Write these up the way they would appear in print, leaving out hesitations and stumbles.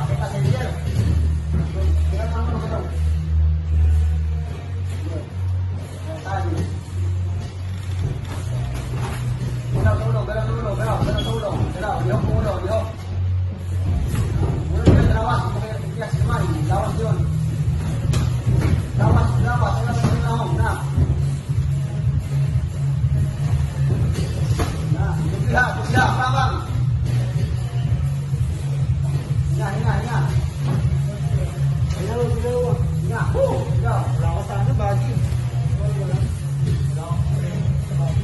Pakita sa leader. Tingnan mo ano ito. Tayo. Galaw sa ulo, galaw sa ulo, galaw, galaw sa ulo, galaw, lihok ng ulo, lihok. Ulo yun, lawas, ito kaya si kamay, lawas yun. Lawas, lawas, lawas, lawas, na. Na, tugliha, tugliha, babang. Hinga, hinga, hinga. Galaw, galaw. Hinga, woo, ikaw. Wala ka sa ano, body. Wala. Wala sa body.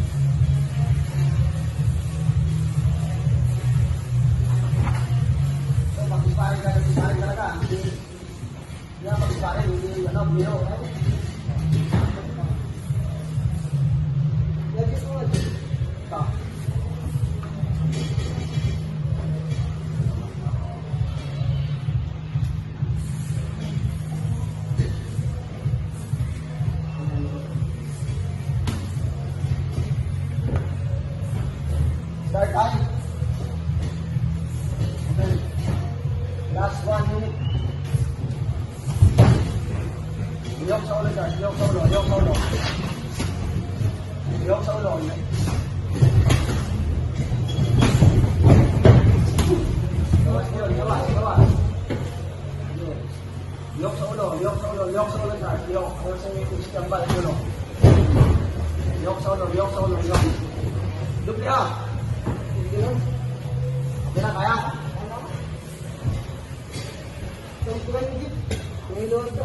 So, pag-sparring ka, sparring talaga. Hindi, hindi ka pag-sparring, hindi, ano, biro. Lagi mo. Ito. Start time. Okay. Last 1 minute. Liyok sa ulo, guys. Liyok sa ulo. Liyok sa ulo. Liyok sa ulo. Gawas yun. Gawas. Gawas. Yun. Liyok sa ulo. Liyok sa ulo. Liyok sa ulo, guys. Liyok. Ayaw sa inyo iskambal sa ulo. Liyok sa ulo. Liyok sa ulo. Liyok. Dupli ah. Galaw. Okay na, kaya? Ano? 20. May loto.